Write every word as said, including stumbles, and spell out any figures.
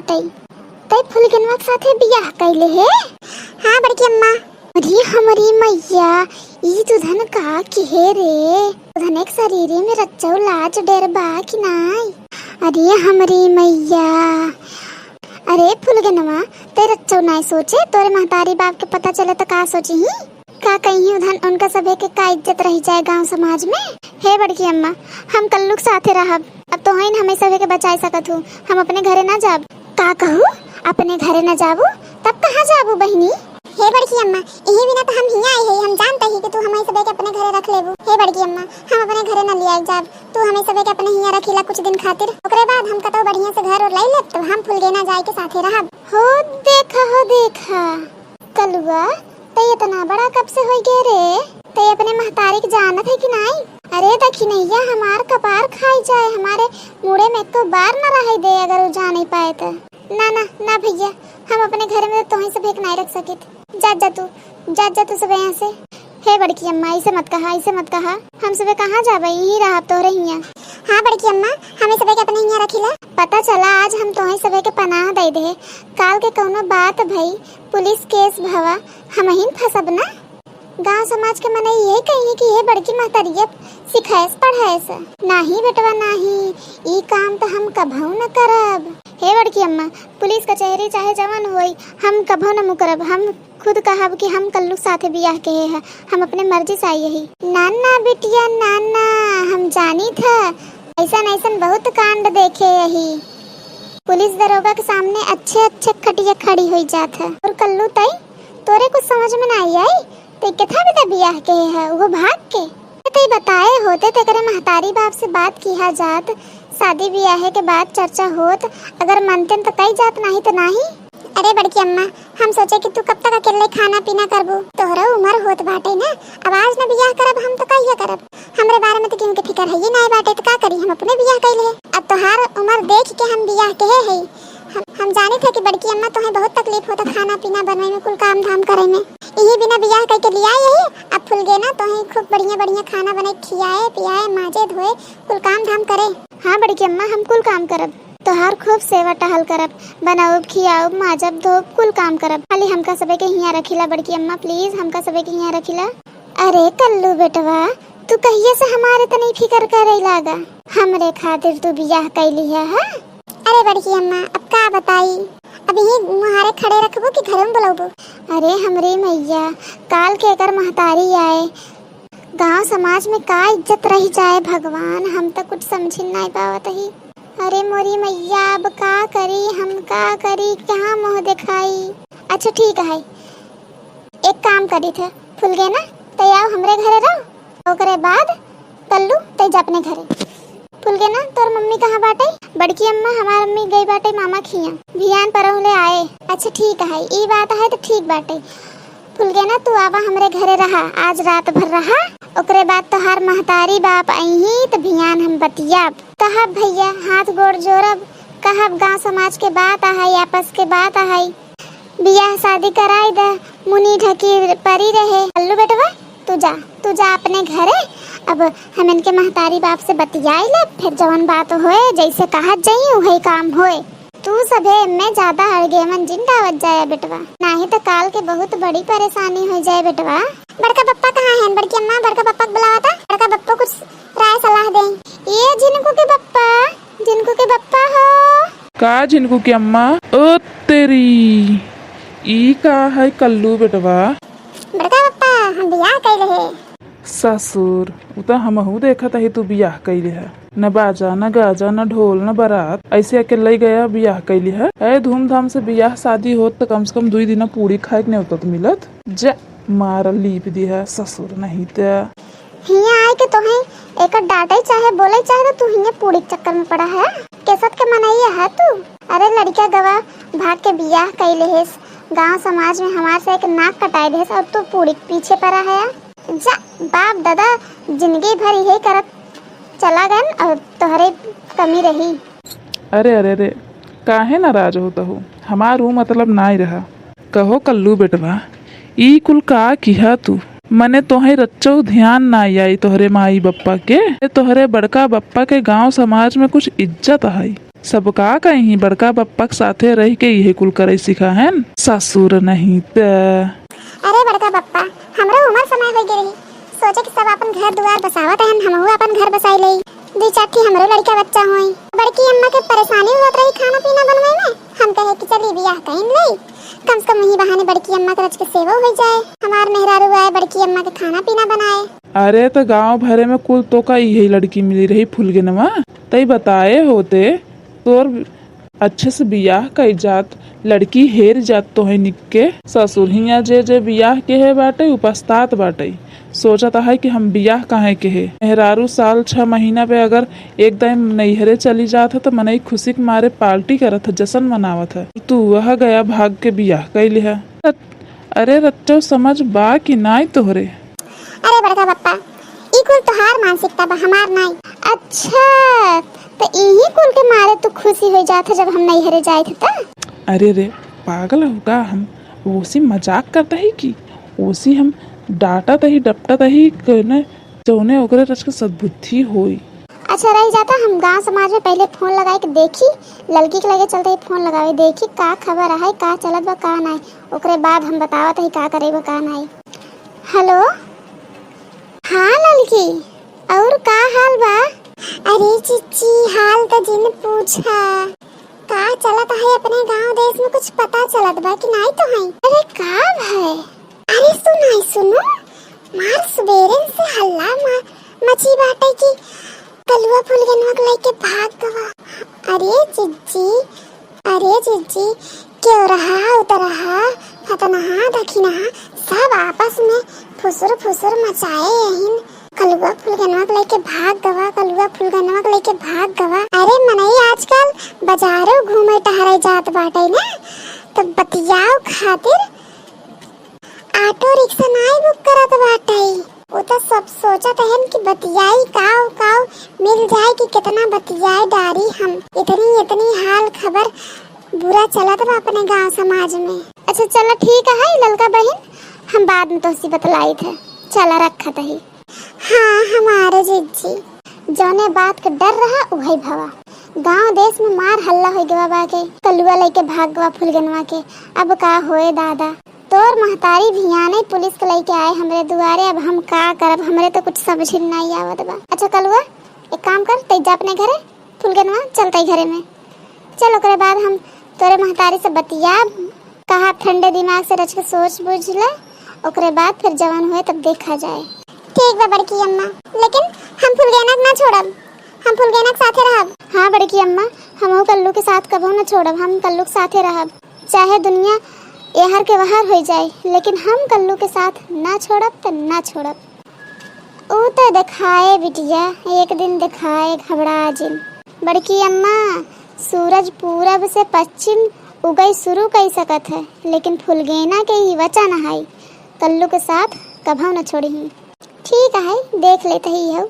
तई, तई फुलगेनवा के साथे बियाह कइले हे? हाँ बड़की अम्मा। अरे हमरी मइया, ई दुधन का किहे रे? दुधने के शरीरे में रच्चौ लाज डेर बा कि नाई? अरे हमरी मइया, अरे फुलगेनवा, तई रच्चौ नाई सोचे, तोरे महतारी बाप के पता चले त का सोचिहीं? का कहिहीं उधन उनका सभे के का इज्जत रहि जाए गाँव समाज में? हे बड़की अम्मा, हम कल्लू के साथे रहब। अब तोहइन हमइ सभे के बचाइ सकत हू, हम अपने घरे ना जाब। का कहू, अपने घरे ना जाबू, तब कहाँ जाबू बहिनी? हे बड़की अम्मा, इही बिना त हम हियाँ आइ हई, हम जानत ही कि तू हमइ सभे के अपने घरे रख लेबू। हे बड़की अम्मा, हम अपने घरे ना लियाइ जाब, तू हमइ सभे के अपने हियाँ रखिला कुछ दिन खातिर, ओकरे बाद हम कतौ बढ़िया से घर और लइ लेब, तब हम फुलगेना जाए के साथे रहब। हो देखा, हो देखा, कलुआ, तै इतना बड़ा कब से होइ गए रे? तै अपने महतारी के जानत है कि नाई? अरे दखिनैया हमार कपार खाइ जाए, हमारे मुड़े में एको बार न रहइ दे अगर उ जान पाए त। ना, ना, ना भइया, हम अपने घरे में तो तोहई सभे के नाई रख सकित। जा, जा तू, जा, जा तू सभे यहाँ से। हे बड़की अम्मा, अइसे मत कहा, अइसे मत कहा। हम सभे कहाँ जाबे, इहीं रहब तोहरे हियाँ। हाँ बड़की अम्मा, हमइ सभे के अपने हियाँ रखिला। पता चला आज हम तोहई सभे के पनाह दइ देहे, काल के कउनो बात भई, पुलिस केस भवा, हमहिन फँसब ना। गाँव समाज के मनई इहे कहिहैं कि इहे बड़की महतरिया सिखाएस पढ़ाएस। नाहीं बेटवा नाहीं, ई काम त हम कभऊ न करब। हे बड़की अम्मा, पुलिस कचहरी चाहे जवन होई, हम कभऊ न मुकरब। हम खुद कहब कि हम कल्लू के साथे बियाह केहे ह, हम अपने मर्जी से आई ही। ना ना बिटिया ना ना, हम जानित ह, अइसन अइसन बहुत कांड देखे यही। पुलिस दरोगा के सामने अच्छे अच्छे खटिया खड़ी होइ जात ह। और कल्लू तई, तोरे कुछ समझ में नाई आई, तई केथा बिदा बियाह केहे ह, उहो भाग के? तई बताए होते, तेकरे महतारी बाप से बात किहा जात, शादी बियाहे के बात चर्चा होत, अगर मनतेन त कई जात, नाहीं त नाहीं। अरे बड़की अम्मा, हम सोचे कि तू कब तक अकेले खाना पीना करबू, तोहरो उमर होत बाटे ना, अब आज न बियाह करब हम त कहिया करब? हमरे बारे में त केहू के फिकर हइये नाई बाटे, त का करी, हम अपने बियाह कइ लेहे। अब तोहार उमर देख के हम बियाह केहे हई। हम, हम जानित ह कि बड़की अम्मा तोहे बहुत तकलीफ होता खाना पीना बनवइ में, कुल काम धाम करइ में। इही बिना बियाह कइ के लियाए यही, अब फुलगेना तोहे खूब बढ़िया बढ़िया खाना बनइ के खियाए, पियाए, माजे, धोए, कुल काम धाम करे। हाँ बड़की अम्मा, हम कुल काम करब, तोहार खूब सेवा टहल करब, बनउब, खियाउब, माजब, धोब, कुल काम करब। खाली हमका सबे के हियाँ रखिला बड़की अम्मा, please हमका सबे के हियाँ रखिला। अरे कल्लू बेटवा, तू कहिए से हमारे तनी फिकर करइ लागा? हमरे खातिर तू बियाह कइ लिहा ह? अरे बड़की अम्मा, अब का बताई, अब इही मुहारे खड़े रखबू कि घरे में बुलउबू? अरे हमरे मइया, काल के एकर महतारी आए, गाँव समाज में का इज्जत रहि जाए भगवान, हम त कुछ समझिन नाई पावत ही। अरे मोरी मइया, अब का करी, हम का करी, कहाँ मुँह देखाई? अच्छा ठीक है, एक काम करी थे, फुलगेना, तै आउ हमरे घरे रहो, ओकरे बाद कल्लू तै जा अपने घरे। फुलगेना, तोर मम्मी कहाँ बाटे? बड़की अम्मा, हमार मम्मी गई बाटे मामा खियाँ, भियान परहुले आए। अच्छा ठीक है, ई बात है त ठीक बाटे। फुलगेना, तू आवा हमरे घरे रहा, आज रात भर रहा, ओकरे बाद तोहार महतारी बाप अइहीं त भियान हम बतियाब। कहब भइया, हाथ गोड़ जोड़ब, कहब गाँव समाज के बात अहइ, आपस के बात अहइ, बियाह शादी कराइ द, मुनी ढकी परी रहे। कल्लू बेटवा, तू जा, तू जा अपने घरे। अब हम इनके महतारी बाप से बतियाइ लेब, फिर जवन बात होए, जइसे कहत जइहीं, उहइ काम होए। तू सभे एम्मे ज्यादा हड़गेवन जिन डावत जाया बेटवा, नाहीं त काल के बहुत बड़ी परेशानी होइ जाए बेटवा। बड़का बप्पा कहाँ हैं? बड़की अम्मा, बड़का बप्पा के बुलावा ता, बड़का बप्पा कुछ राय सलाह दें। ए झिनकू के बप्पा, झिनकू के बप्पा हो। का झिनकू के अम्मा? ओ तेरी, ई का है कल्लू बेटवा? बड़का बप्पा, हम बियाह कइ लेहे। ससुर, उ त हमहू देखत ही तू बियाह कइले ह। न बाजा, न गाजा, न ढोल, न बारात, अइसे अकेले गया बियाह कइले ह। ए धूमधाम से बियाह शादी होत त कम से कम दुइ दिना पूड़ी खाए के नेवता त मिलत। जा, मारा लीप दिहा ससुर नहीं त। हियाँ आए के तोहे एकर डांटे चाहे बोले चाहे त तू हियाँ पूड़ी के चक्कर में पड़ा है। केसत के मनइया है तू? अरे लड़का गवा भाग के बियाह कइले हेस, गाँव समाज में हमार से एक नाक कटाए देस और तू पूड़ी के पीछे पड़ा है। जा, बाप दादा जिंदगी भर इहे करत चला गन और तोहरे कमी रही। अरे, अरे, अरे, काहे नाराज होत हो? हमार ऊ मतलब नाई रहा। कहो कल्लू बेटवा, ई कुल का किहा तू? मने तोहे रच्चो ध्यान नाई आई तोहरे माई बप्पा के? तोहरे बड़का बप्पा के गाँव समाज में कुछ इज्जत आई? सबका कहीं बड़का बप्पा के साथे रहि के इहे कुल करइ सिखा हन, ससुर नहीं त। अरे बड़का बप्पा, हमरो उमर समय होइ गए रही, सोचे कि सब आपन घर दुआर बसावत हन, हमहू आपन घर बसाइ लेई, दुइ चार ठी हमरो लड़का बच्चा होई। बड़की अम्मा के परेसानी होत रही खाना पीना बनवइ में, हम कहे कि चली बियाह कइन लेई, कम से कम इही बहाने बड़की अम्मा के रच के सेवो होइ जाए, हमार मेहरारू आए बड़की अम्मा के खाना पीना बनाए। अरे त गाँव भरे में कुल तोका इहे लड़की मिली रही फुलगेनवा, तइ बताए होते तोर अच्छे से बियाह कइ जात, लड़की हेर जात तोहइ निक के। ससुर हियाँ जे जे बियाह केहे बाटइ उ पछतात बाटइ, सोचत अहइ कि हम बियाह काहे केहे। मेहरारू साल छह महीना पे अगर एक दाईं नइहरे चली जात ह त मनई खुसी के मारे पार्टी करत ह, जश्न मनावत ह। तू वह गया भाग के बियाह कइ लिहा। अरे रट्टो, समझ बा कि नाई तोहरे? अरे बड़का बप्पा, ई कुल तोहार मानसिकता बा, हमार नाई। अच्छा, त इही कुल के मारे तू खुसी होइ जात ह जब हम नइहरे जाइत ह त? अरे रे, पागल हो का हम? ओसी मजाक करत ही कि ओसी हम डांटत ही, डपटत ही, कने जउने ओकरे रच के सद्बुद्धि होई। अच्छा रहि जाता, हम गाँव समाज में पहिले फोन लगाइ के देखी, ललकी के लगे चलत ही फोन लगावे, देखी का खबर अहइ, का चलत बा, का नाई, ओकरे बाद हम बतावत ही का करइ बा, का नाई। हेलो, हाँ ललकी, अउर का हाल बा? अरे चिच्ची, हाल त जिन पूछा, का चलत अहइ अपने गाँव देस में, कुछ पता चलत बा कि नाई तोहइ? अरे का भय? अरे सुनाई सुनो, मार सुबेरे से हल्ला मा-, मची बाटइ कि कलुआ फुलगेनवा के लइके भाग गवा। अरे जिज्जी, अरे जिज्जी, केउ रहा, उतर रहा, फतनहा, दखिनहा, सब आपस में फुसुर फुसुर मचाए यहिन। कलुआ फुलगेनवा के लइके भाग गवा, कलुआ फुलगेनवा के लइके भाग गवा। अरे मनई आजकल बजारो घूमे टहरे जात बाटइ ना, त बतियाव खातिर ऑटो रिक्शा नाई बुक करत बाटइ। उ त सब सोचत हन कि बतियाई काव काव, मिल जाए कि केतना बतियाए डारी हम। इतनी इतनी हाल खबर बुरा चलत बा अपने गाँव समाज में। अच्छा चला ठीक है ललका बहिन, हम बाद में तोहसे बतलाइत है। चला रखत ही। हाँ हमारे जिज्जी। जौने बात के डर रहा उहइ भवा। गाँव देस में मार हल्ला होइ गवा बा के, कलुआ लइके भाग गवा फुलगेनवा के। अब का होए दादा, तोर महतारी भियाने पुलिस के लइके आए हमरे दुआरे। अब हम का करब, हमरे त कुछ समझ नाई आवत बा। अच्छा कलुआ, एक काम कर, तइ जा अपने घरे, फुलगेनवा चलतइ घरे में। चल ओकरे बाद हम तोरे महतारी से बतियाब, कहा ठंडे दिमाग से रच के सोच बूझ ले, ओकरे बाद फिर जवन होए तब देखा जाए। ठीक बा बड़की अम्मा, लेकिन हम फुलगेना के ना छोड़ब, हम फुलगेना के साथे रहब। हाँ बड़की अम्मा, हमहू कल्लू के साथ कबहू ना छोड़ब, हम कल्लू के साथे रहब, चाहे दुनिया एहर के वहर होइ जाए, लेकिन हम कल्लू के साथ ना छोड़ब त ना छोड़ब। ऊ त देखाए बिटिया, एक दिन देखाए, घबरा जिन। बड़की अम्मा, सूरज पूरब से पश्चिम उगई शुरू कइ सकत है, लेकिन फुलगेना के ई वचन है, कल्लू के साथ कभऊ न छोड़ही। ठीक है, देख लेत ही हो।